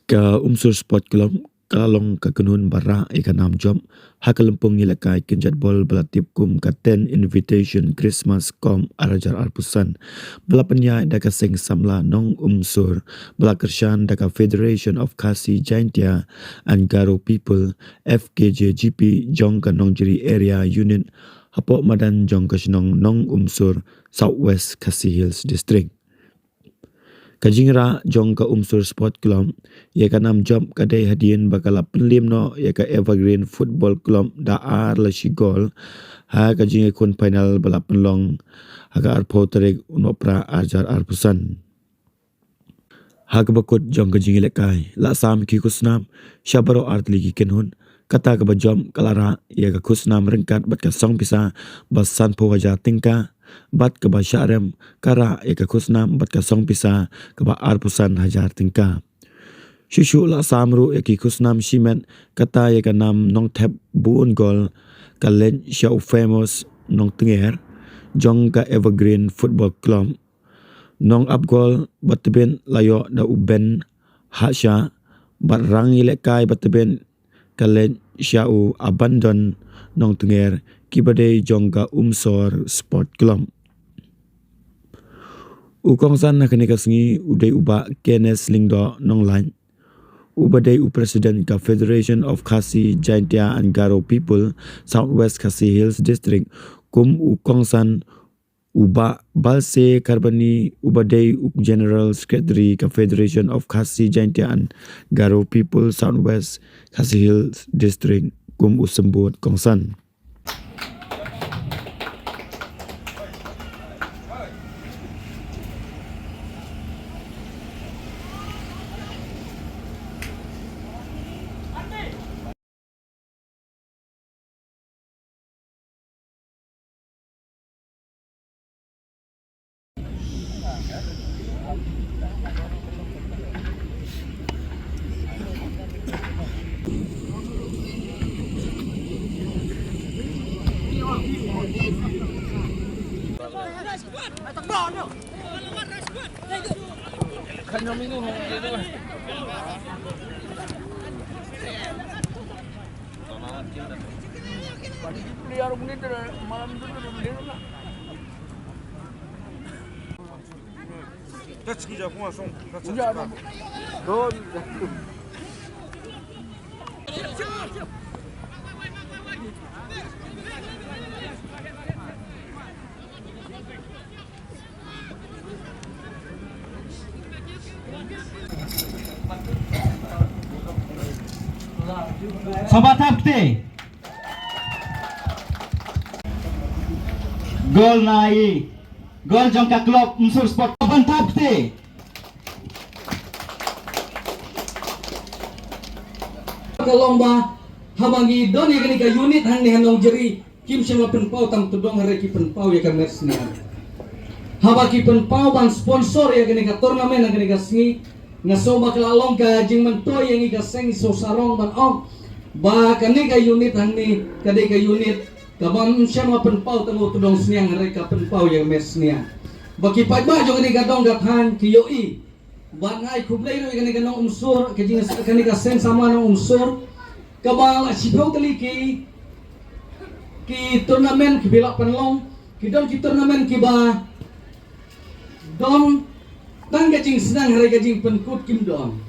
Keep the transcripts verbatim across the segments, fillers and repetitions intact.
Ka Umsur Sport Club ka la long ka kynhun ba rah ïa ka nam jop ha ka lympung ïalehkai kynjat bol ba la tip kum ka Ten Invitation Christmas Cup ar hajar arphew san ba la pynïaid da ka Seng Samla Nong Umsur, ba la kyrshan da ka Federation of Khasi Jaintia and Garo People, F K J G P, jong ka Nongjri Area Unit, hapoh madan jong ka shnong Nong Umsur, South West Khasi Hills District. Ka jingrah jong ka Umsur Sport Club ïa ka nam jop ka dei hadien ba ka la pynliem noh ïa ka Evergreen Football Club da ar la shi gol ha ka jingïakhun final ba la pynlong ha ka arphew tarik u Nohprah ar hajar arphew san. Ha kaba kut jong ka jingïalehkai, la sam ki khusnam sha baroh artylli ki kynhun. Kata kaba jop ka la rah ïa ka khusnam ryngkat bad ka song pisa ba sanphew hajar tyngka, bad kaba shah rem ka rah ïa ka khusnam bad ka song pisa kaba arphew san hajar tyngka. Shuh shuh la sam ruh ïa ki khusnam shimet, kata ïa ka nam nongthep bun gol, ka leit sha u Famous Nongtnger jong ka Evergreen Football Club. Nong ap gol ba tbit la ïoh da u Ben Hasha, bad rang ïalehkai ba tbit ka leit sha u Abandon Nongtnger, kiba dei jong ka Umsur Sport Club. U kongsan ha kane ka sngi u dei u Bah Kenneth Lyngdoh Nonglait, uba dei u President ka Federation of Khasi Jaintia and Garo People, South West Khasi Hills District, kum u kongsan u Bah Balse Karbani, uba dei u General Secretary ka Federation of Khasi Jaintia and Garo People, South West Khasi Hills District, kum u symbud kongsan. Sngewbha thap kti. Gol na i. Gol jong ka klub Umsur Sport. Sngewbha thap kti. Ka long ba haba ngi don ïa kane ka unit hangne ha Nongjri, kim shym la pynpaw tang tdong, hynrei ki pynpaw ïa ka met sniang. Haba ki pynpaw ban sponsor ïa kane ka tournament ha kane ka sngi, nga sngew ba ka la long ka jingmyntoi ïa ngi ka seng Umsur Sarong ban ong ba kane ka unit hangne ka dei ka unit kaba ym shym la pynpaw tang u tdong sniang, hynrei ka pynpaw ïa ka met sniang. Ba ki paidbah jong kane ka dong ka thaiñ ki ïohi. Bad nga ai khublei ruh ïa kane ka Nong Umsur, ka jing, kane ka Seng Samla Nong Umsur, kaba la shiphew tylli ki, ki tournament kiba la pynlong, ki don ki tournament kiba don tang ka jingsneng, hynrei ka jingpynkut kim don.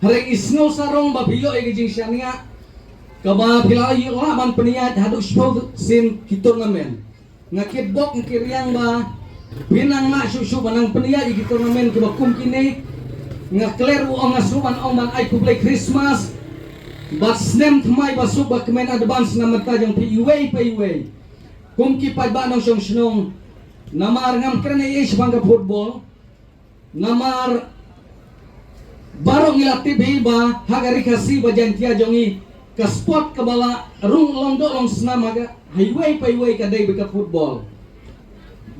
Hynrei ngi sngew sarong ba phi ïoh ïa ka jingshaniah kaba phi la ïoh lah ban pynïaid haduh shiphew sien ki tournament. Nga kitbok nga kiriang ba phin nang lah shuh shuh ban nang pynïaid ïa ki tournament kiba kum kine. Nga klet ruh ong, nga shu ban ong ban ai khublei Christmas bad snem thymmai ba suk ba kmen advance na bynta jong phi iwei pa iwei. Kum ki paidbah nongshong shnong, namar ngam kren ei ei shaphang ka football. Namar baroh ngi la tip hi ba ha ka Ri Khasi ba Jaintia jong ngi, ka sport kaba la rung long doh long snam ha ka, ha iwei pa iwei ka dei bad ka football.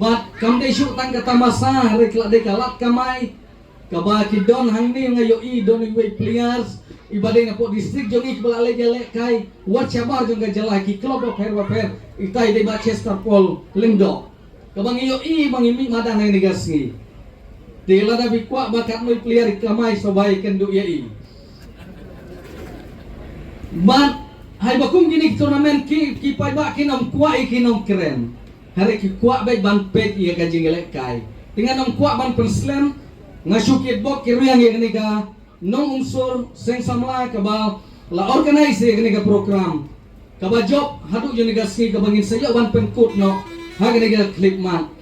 Bad kam dei shuh tang ka tamasa, hynrei ka la dei ka lad kamai kaba ki don hangne. Nga ïohi don iwei players iba dei napoh district jong ngi kiba la leit ïalehkai wat shabar jong ka jylla, ki club bapher bapher. Itai dei Bah Chester Paul Lyngdoh. Kaba ngi ïohi ba ngi mih madan ha kane ka sngi. Te lada phi kwah ba katno player i kamai, sngewbha ïakynduh ïa i. Bad haba kum kine ki tournament ki ki paidbah kin ym kwah ïa ki nongkren. Hynrei ki kwah beit ban peit ïa ka jingïalehkai. Te ngan ym kwah ban pynslem, nga shu kitbok ki riang ïa kane ka nong Umsur Seng Samla kaba la organize ïa kane ka program. Kaba jop haduh ïa kane ka sngi kaba ngin sa ïoh ban pynkut noh ha kane ka khyllipmat.